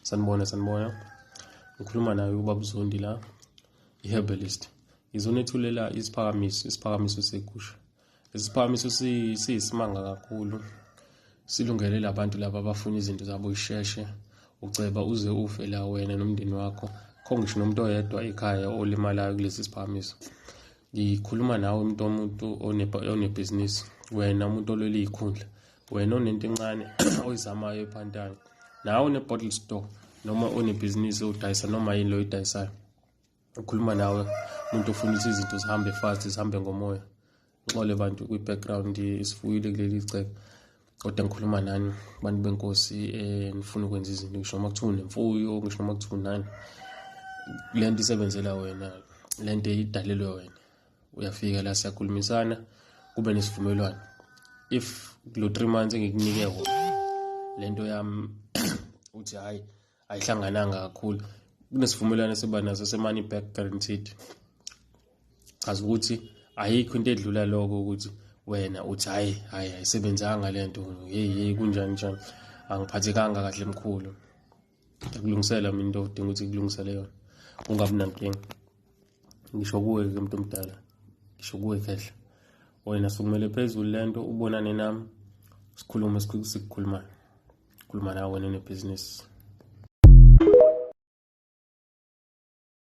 Sanibona, sanibona. Ngikhuluma naye ubaba uZondi la, i-herbalist. Ngizonethulela isiphakamiso, isiphakamiso segusha. Lesi siphakamiso siyisimanga kakhulu. Silungele labantu laba abafuna izinto zabo zisheshe. Uceba uze ufe la wena nomndeni wakho. Kho ngisho nomuntu oyedwa ekhaya olimalayo kulesi siphakamiso. Ngikhuluma nawe umuntu womuntu onebhizinisi, wena umuntu olwela iy'khundla, wena onento encane oyizamayo ephantana, nawe one-bottle store noma onebhizinisi odayisa noma yini lo oyidayisayo. Ukhuluma nawe umuntu ofuna ukuthi izinto zihambe fast, zihambe ngomoya. Ngixole bantu kwi-background isifuyile kuleli ceke, kodwa ngikhuluma nani bantu benkosi, nifuna ukwenza izinto, ngisho noma kuthiwa unemfuyo, ngisho noma kuthiwa unani, le nto isebenzela wena, le nto idalelwe wena. Uyafika la, siyakhulumisana, kube nesivumelwano. If kulo 3 months engikunike wona le nto yami uthi hhayi, ayihlangananga kakhulu, kunesivumelwano esiba naso se-money back guaranteed. Chaza ukuthi ayikho into edlula lokho, ukuthi wena uthi hhayi, hhayi, ayisebenzanga le nto, hey hey, kunjani njani, angiphathekanga kahle mkhulu. Ngiyakulungisela mina into odinga ukuthi kulungisele yona, ungabi nankinga. Ngisho kuwe-ke muntu omdala, ngisho kuwe khehla, wena sukumele phezulu le nto, ubonane nami, sikhulume sikukhulumayo. Khuluma nawe wena onebhizinisi.